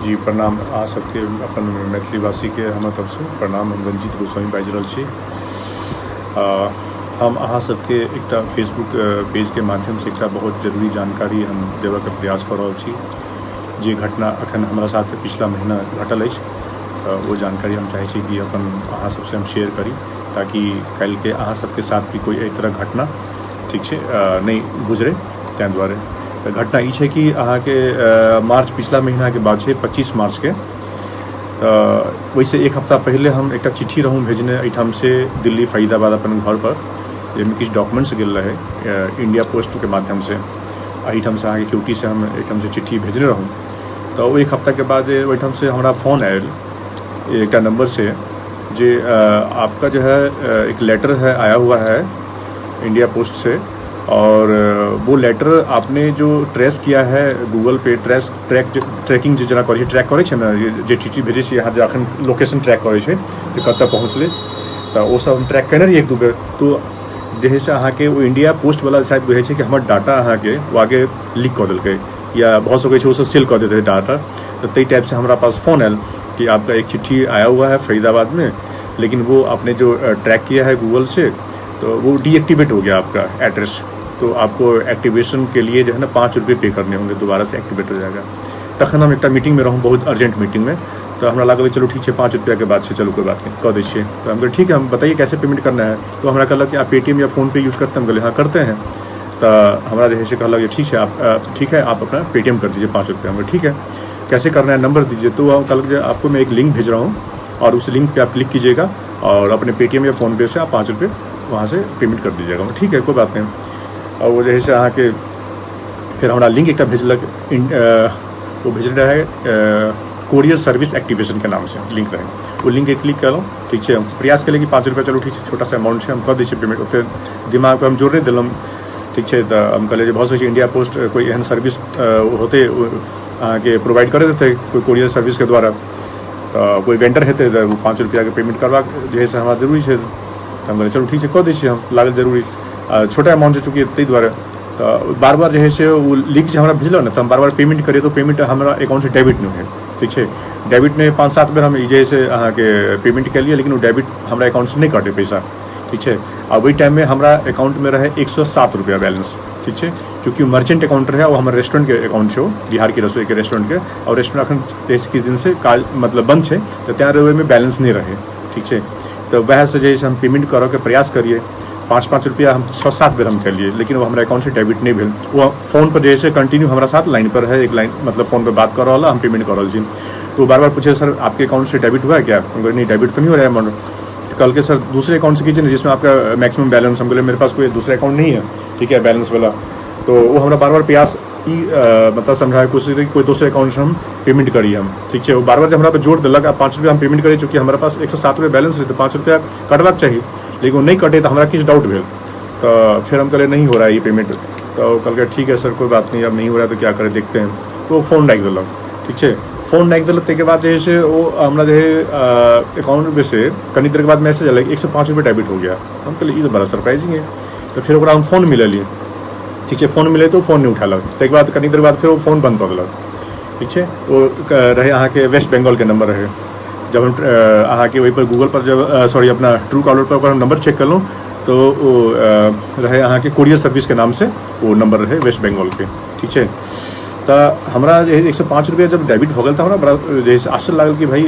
जी प्रणाम। अहाँ सबके अपन मैथिली वासीके हमर तरफसँ प्रणाम। हम रंजीत गोस्वामी बाजि रहल छी। हम अहाँ सबके एकटा फेसबुक पेजके माध्यमसँ एकटा बहुत जरूरी जानकारी हम देबऽके प्रयास कऽ रहल छी। जे घटना अखन हमरा साथ पिछला महीना घटल अछि, तऽ ओ जानकारी हम चाहै छी कि अपन अहाँ सबसँ हम शेयर करी, ताकि काल्हिके अहाँ सबके साथ भी कोइ एहि तरहक घटना, ठीक छै, नहि गुजरै। ताहि दुआरे तऽ घटना ई छै कि अहाँके मार्च, पिछला महीनाके बात छै, 25 मार्चके। तऽ ओहिसँ एक हफ्ता पहिले हम एकटा चिट्ठी रहूँ भेजने एहिठामसँ दिल्ली फरीदाबाद अपन घरपर, जाहिमे किछु डॉक्यूमेंट्स गेल रहै इंडिया पोस्टके माध्यमसँ। एहिठामसँ अहाँके क्यूटीसँ हम एहिठामसँ चिट्ठी भेजने रहूँ। तऽ ओ एक हफ्ताके बाद ओहिठामसँ हमरा फोन आयल एकटा नम्बरसँ जे आपका जो है एक लेटर है आया हुआ है इंडिया पोस्ट से और वो लेटर आपने जो ट्रेस किया है गूगल पे, ट्रेस ट्रैक ट्रैकिंग जे जेना करै छै, ट्रैक करै छै ने, जे चिट्ठी भेजै छियै अहाँ, जे अखन लोकेशन ट्रैक करै छै जे कतऽ पहुँचलै, तऽ ओ सब हम ट्रैक केने रहियै एक दू बेर। तऽ जे है से अहाँके ओ इंडिया पोस्टवला शायद बुझै छै कि हमर डाटा अहाँके ओ आगे लीक कऽ देलकै या भऽ सकै छै ओ सब सेल कऽ देतै डाटा। तऽ ताहि टाइपसँ हमरा पास फोन आयल कि आपका एक चिट्ठी आया हुआ है फरीदाबाद में, लेकिन वो आपने जो ट्रैक किया है गूगल से तो वो डीएक्टिवेट हो गया आपका एड्रेस, तो आपको एक्टिवेशन के लिए जो है ना 5 रुपये पे करने होंगे, दोबारा से एक्टिवेट हो जाएगा। तखन हम एकटा मीटिंगमे रहूँ, बहुत अर्जेंट मीटिंगमे। तऽ हमरा लागल, चलू ठीक छै, 5 रुपैआके बात छै, चलू कोइ बात नहि, कऽ दै छियै। तऽ हम कहलियै, ठीक है, हम बताइए कैसे पेमेंट करना है। तो हमरा कहलक कि आप पेटीएम या फ़ोन पे यूज करते हैं? हम कहलियै, हाँ, करते हैं। तऽ हमरा जे है से कहलक जे ठीक छै, आप ठीक है, आप अपना पेटीएम कर दीजिए 5 रुपया। हम, ठीक है, कैसे करना है, नंबर दीजिए। तो कहलक जे आपको मैं एक लिंक भेज रहा हूँ और उस लिंक पे आप क्लिक कीजिएगा और अपने पेटीएम या फ़ोन पे से आप 5 रुपये वहाँ से पेमेंट कर दीजिएगा। ठीक है, कोई बात नहीं। आओर ओ जे है से अहाँके फेर हमरा लिंक एकटा भेजलक। ओ भेजने रहै कोरियर सर्विस एक्टिवेशनके नामसँ लिंक रहै। ओ लिंकके क्लिक केलहुँ, ठीक छै। हम प्रयास केलियै कि 5 रुपैआ, चलू ठीक छै, छोटा सा अमाउंट छै, हम कऽ दै छियै पेमेंट। ओतेक दिमागपर हम जोर नहि देलहुँ, ठीक छै। तऽ हम कहलियै जे भऽ सकै छै इंडिया पोस्ट कोइ एहन सर्विस होतै, अहाँके प्रोवाइड करैत हेतै कोइ कोरियर सर्विसके द्वारा, तऽ कोइ वेंडर हेतै, तऽ ओ 5 रुपैआके पेमेंट करबाक जे है से हमरा जरूरी छै। तऽ हम कहलियै, चलू ठीक छै, कऽ दै छियै। हम लागल जरूरी, छोटा अमाउंट छै चूँकि, ताहि दुआरे। तऽ बार बार जे है से ओ लिंक जे हमरा भेजलक ने, तऽ हम बार बार पेमेंट करियै तऽ पेमेंट हमरा अकाउंटसँ डेबिट नहि होइ, ठीक छै। डेबिट नहि, पाँच सात बेर हम ई जे है से अहाँके पेमेंट केलियै, लेकिन ओ डेबिट हमरा अकाउंटसँ नहि कटै पैसा, ठीक छै। आ ओहि टाइममे हमरा अकाउंटमे रहै 107 रुपैआ बैलेंस, ठीक छै। चूँकि मर्चेंट अकाउंट रहै ओ, हमर रेस्टोरेंटके अकाउंट छै ओ, बिहारके रसोईके रेस्टोरेंटके। आओर रेस्टोरेंट अखन किछु दिनसँ काज मतलब बन्द छै, तऽ तैँ ओहिमे बैलेंस नहि रहै, ठीक छै। तऽ वएहसँ जे है से हम पेमेंट करऽके प्रयास करियै। पाँच पाँच रुपैआ हम छओ सात बेर हम केलियै, लेकिन ओ हमरा अकाउंटसँ डेबिट नहि भेल। ओ फोन पर जे है से कंटिन्यू हमरा साथ लाइन पर है, एक लाइन मतलब फोन पर बात कऽ रहल है, हम पेमेंट कऽ रहल छी। तो बार बार पूछे, सर, आपके अकाउंट से डेबिट हुआ है क्या? हम बोले, नहीं, डेबिट तो नहीं हो रहा है अमाउंट। तो कल के सर, दूसरे अकाउंट से कीजिए ना जिसमें आपका मैक्सिमम बैलेंस। हम बोले, मेरे पास कोई दूसरा अकाउंट नहीं है, ठीक है, बैलेंस वाला। तो वो हमरा बार बार प्रयास ई मतलब समझाए कोशिश करी कि कोई दोसर अकाउंट से हम पेमेंट करी हम, ठीक छै। ओ बार बार जब हमरा पर जोर देलक आ 5 रुपया हम पेमेंट करी, चूँकि हमरा पास 107 रुपया बैलेंस रहै, तऽ 5 रुपया कटबाक चाही, लेकिन ओ नहि कटे, तऽ हमरा किछु डाउट भेल। तऽ फेर हम कहलियै, नहीं हो रहा है ये पेमेंट। तऽ ओ कहलकै, ठीक है सर, कोई बात नहीं, अब नहीं हो रहा है तो क्या करें, देखते हैं। तो ओ फोन राखि देलक, ठीक छै। फोन राखि देलक, ताहिके बाद जे है से ओ हमरा जे है अकाउंटमे से कनी देरके बाद मैसेज एलै, 105 रुपये डेबिट हो गया। हम कहलियै, ई तऽ बड़ा सरप्राइजिंग है। तऽ फेर ओकरा हम फोन मिलेलियै, ठीक छै। फोन मिले तऽ ओ फोन नहि उठेलक। ताहिके बाद कनी देर बाद फेर ओ फोन बन्द कऽ देलक, ठीक छै। ओ रहै अहाँके वेस्ट बंगालके नंबर रहै। जब हम अहाँके ओहिपर गूगल पर जब, सॉरी, अपना ट्रू कॉलर पर ओकर हम नंबर चेक केलहुँ, तऽ ओ रहै अहाँके कोरियर सर्विसके नामसँ ओ नंबर रहै वेस्ट बंगालके, ठीक छै। तऽ हमरा जे 105 रुपैआ जब डेबिट भऽ गेल, तऽ हमरा बड़ा जे है से आश्चर्य लागल कि भाई,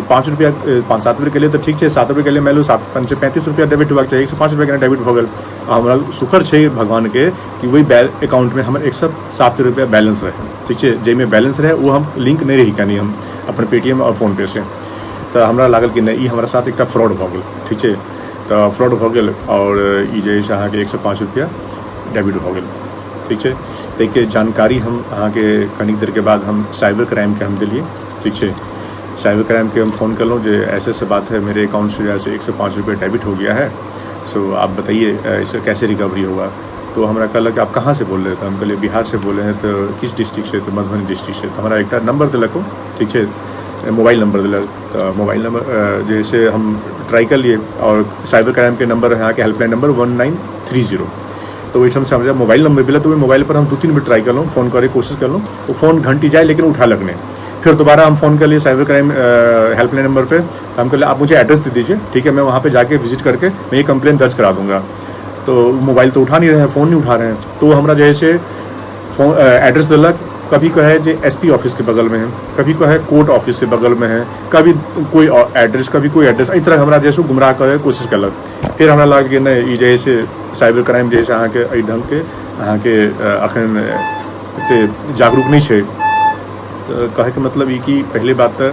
5 रुपैआ पाँच सात बेर केलियै तऽ ठीक छै, 7 रुपैआ केलियै, मानि लियौ सात पंचे 35 रुपैआ डेबिट होबाक चाही, 105 रुपैआ केना डेबिट भऽ गेल? आ हमरा शुक्र छै भगवानके कि ओहि अकाउंटमे हमर 107 रुपैआ बैलेंस रहै, ठीक छै। जाहिमे बैलेंस रहै ओ हम लिंक नहि रही कनी हम अपन पेटीएम आओर फोन पे से। तऽ हमरा लागल कि नहि, ई हमरा साथ एकटा फ्रॉड भऽ गेल, ठीक छै। तऽ फ्रॉड भऽ गेल आओर ई जे है से अहाँके 105 रुपैआ डेबिट भऽ गेल, ठीक छै। ताहिके जानकारी हम अहाँके कनिक देरके बाद हम साइबर क्राइमके हम देलियै, ठीक छै। साइबर क्राइमके हम फोन केलहुँ जे ऐसे ऐसे बात है, मेरे अकाउंट से जो है से 105 रुपये डेबिट हो गया है, सो आप बताइए इसे कैसे रिकवरी होगा। तो हमरा कहलक, आप कहाँ से बोल रहे हैं? तऽ हम कहलियै, बिहार से बोले हैं। तऽ किस डिस्ट्रिक्ट से? तऽ मधुबनी डिस्ट्रिक्ट से। तऽ हमरा एकटा नंबर देलक ओ, ठीक छै, मोबाइल नंबर देलक। तऽ मोबाइल नंबर जे से हम ट्राई केलियै आओर साइबर क्राइमके नंबर अहाँके हेल्पलाइन नंबर 1930। तऽ ओहिठामसँ हमरा मोबाइल नंबर मिलल, तऽ ओहि मोबाइल पर हम दू तीन बेर ट्राई केलहुँ, फोन करैके कोशिश केलहुँ। ओ फोन घंटी जाइ लेकिन उठेलक नहि। फेर दोबारा हम फ़ोन कर लिए साइबर क्राइम हेल्पलाइन नंबर पे। हम कहलिए आप मुझे एड्रेस दे दीजिए, ठीक है, मैं वहाँ पे जाके विजिट करके मैं ये कंप्लेन दर्ज करा दूंगा। तो मोबाइल तो उठा नहीं रहे हैं, फ़ोन नहीं उठा रहे हैं। तो हमरा जे है से फोन एड्रेस देलक, कभी कहे जे एसपी ऑफिस के बगल में है, कभी कहे कोर्ट ऑफिस के बगल में है, कभी कोई एड्रेस, कभी कोई एड्रेस, एहि तरह हमरा जे है से गुमराह करे कोशिश केलक। फेर हमरा लागल कि नहि, ई जे है से साइबर क्राइम जे है से अहाँके एहि ढङ्गके अहाँके अखन एते जागरूक नहि छै। तऽ कहैके मतलब ई कि पहिले बात तऽ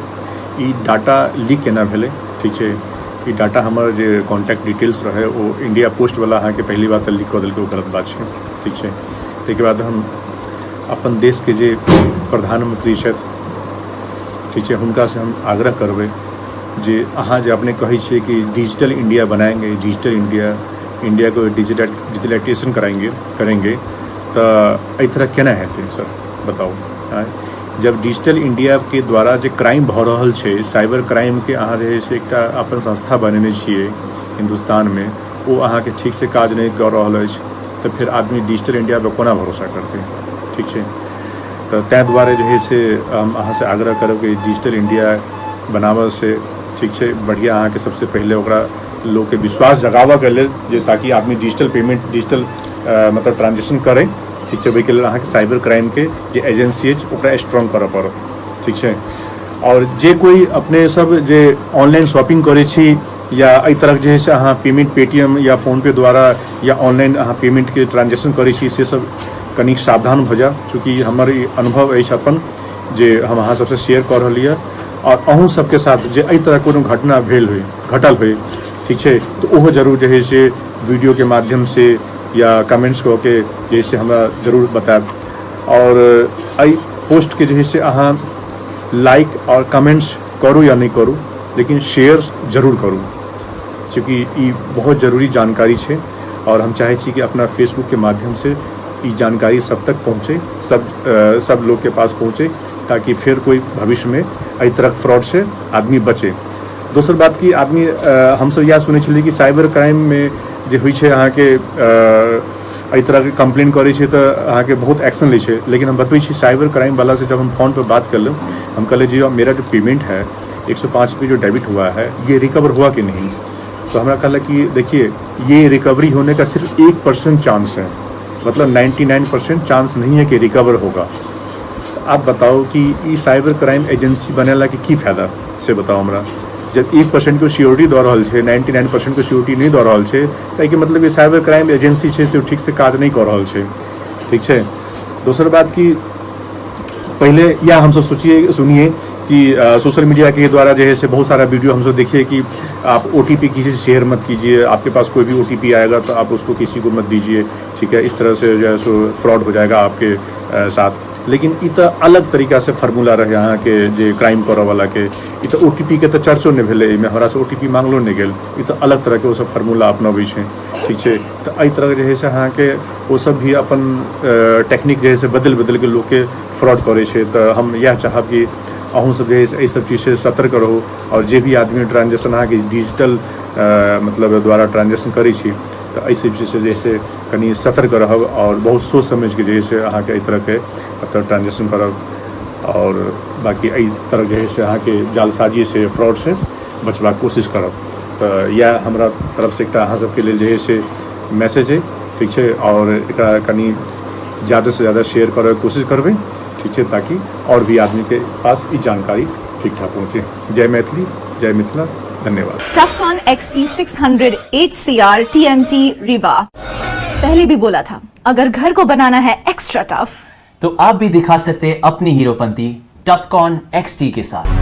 ई डाटा लीक केना भेलै, ठीक छै, ई डाटा हमर जे कॉन्टैक्ट डिटेल्स रहै ओ इंडिया पोस्टवला अहाँके पहली बात तऽ लीक कऽ देलकै, ओ गलत बात छै, ठीक छै। ताहिके बाद हम अपन देशके जे प्रधानमंत्री छथि, ठीक छै, हुनकासँ हम आग्रह करबै जे अहाँ जे अपने कहै छियै कि डिजिटल इंडिया बनाएंगे, डिजिटल इंडिया, इंडिया को डिजिटलाइजेशन कराएंगे करेंगे, तऽ एहि तरह केना हेतै सर, बताउ? आँय, जब डिजिटल इंडियाके द्वारा जे क्राइम भऽ रहल छै, साइबर क्राइमके अहाँ जे है से एकटा अपन संस्था बनेने छियै हिन्दुस्तानमे, ओ अहाँके ठीकसँ काज नहि कऽ रहल अछि, तऽ फेर आदमी डिजिटल इंडियापर कोना भरोसा करतै? ठीक छै, तऽ ताहि दुआरे जे है से हम अहाँसँ आग्रह करब कि डिजिटल इंडिया बनाबऽसँ, ठीक छै, बढ़िआँ अहाँके सबसँ पहिले ओकरा लोकके विश्वास जगाबऽके लेल जे ताकि आदमी डिजिटल पेमेंट, डिजिटल मतलब ट्रांजेक्शन करै, ठीक छै, ओहिके लेल अहाँके साइबर क्राइमके जे एजेंसी अछि ओकरा स्ट्रॉन्ग करऽ पड़त, ठीक छै। आओर जे कोइ अपने सब जे ऑनलाइन शॉपिंग करै छी या एहि तरहक जे है से अहाँ पेमेंट पेटीएम या फोनपे द्वारा या ऑनलाइन अहाँ पेमेंटके ट्रांजेक्शन करै छी, से सब कनि सावधान भऽ जाउ। चूँकि हमर ई अनुभव अछि अपन जे हम अहाँ सबसँ शेयर कऽ रहली हँ, आओर अहूँ सबके साथ जे एहि तरह कोनो घटना भेल होइ, घटल होइ, ठीक छै, तऽ ओहो जरूर जे है से वीडियोके माध्यमसँ या कमेंट्स कऽ के जे है से हमरा जरूर बतायब। आओर एहि पोस्टके जे है से अहाँ लाइक आओर कमेंट्स करू या नहि करू, लेकिन शेयर जरूर करू, चूँकि ई बहुत जरूरी जानकारी छै आओर हम चाहै छी कि अपना फेसबुकके माध्यमसँ ई जानकारी सब तक पहुँचे, सब लोकके पास पहुँचे, ताकि फेर कोइ भविष्यमे एहि तरहक फ्रॉडसँ आदमी बचे। दोसर बात कि आदमी हमसब इएह सुनै छलियै कि साइबर क्राइममे जे होइ छै अहाँके एहि तरहके कम्प्लेन करै छै तऽ अहाँके बहुत एक्शन लै छै। लेकिन हम बतबै छी, साइबर क्राइम वाला से जब हम फोन पर बात करलहुँ, हम कहलियै जी मेरा जो पेमेंट है 105 रुपये जो डेबिट हुआ है, ये रिकवर हुआ कि नहीं? तो हमरा कहलक कि देखिए, ये रिकवरी होने का सिर्फ 1% चांस है, मतलब 99% चांस नहीं है कि रिकवर होगा। आप बताओ कि ई साइबर क्राइम एजेंसी बनेला के की फायदा, से बताओ हमरा। जब 1% के श्योरिटी दऽ रहल छै, 99% के श्योरिटी नहि दऽ रहल छै, तऽ एहिके मतलब ई साइबर क्राइम एजेंसी छै से ठीक से काज नहि कऽ रहल छै, ठीक छै। दोसर बात कि पहले या हमसब सोचिए सुनिए कि सोशल मीडिया के द्वारा जो है से बहुत सारा वीडियो हमसब देखिए कि आप ओटीपी किसी से शेयर मत कीजिए, आपके पास कोई भी ओटीपी आएगा तो आप उसको किसी को मत दीजिए, ठीक है, इस तरह से जो है सो फ्रॉड हो जाएगा आपके साथ। लेकिन ई तऽ अलग तरीकासँ फार्मूला रहै अहाँके जे क्राइम करऽवलाके। ई तऽ ओटीपी के तऽ चर्चो नहि भेलै एहिमे, हमरासँ ओटीपी मांगलो नहि गेल। ई तऽ अलग तरहके ओसब फार्मूला अपनबै छै, ठीक छै। तऽ एहि तरहके जे है से अहाँके ओसब भी अपन टेक्निक जे है से बदलि बदलिके लोकके फ्रॉड करै छै। तऽ हम इएह चाहब कि अहूँ सब जे है से एहि सब चीजसँ सतर्क रहू आओर जे भी आदमी ट्रांजेक्शन अहाँके डिजिटल मतलब द्वारा ट्रांजेक्शन करै छी, तऽ एहि सब चीजसँ जे है से कनि सतर्क रहब आओर बहुत सोचि समझिके जे है से अहाँके एहि तरहके मतलब ट्रांजेक्शन करब। आओर बाँकी एहि तरहके जे है से अहाँके जालसाजीसँ, फ्रॉडसँ बचबाक कोशिश करब। तऽ इएह हमरा तरफसँ एकटा अहाँ सबके लेल जे है से मैसेज अइ, ठीक छै। आओर एकरा कनि ज्यादासँ ज्यादा शेयर करैके कोशिश करबै, ठीक छै, ताकि आओर भी आदमीके पास ई जानकारी ठीक ठाक पहुँचे। जय मैथिली, जय मिथिला, धन्यवाद। Tufcon XT600 HCR TMT Riva। पहले भी बोला था, अगर घर को बनाना है एक्स्ट्रा टफ तो आप भी दिखा सकते हैं अपनी हीरोपंती टफकॉन XT के साथ।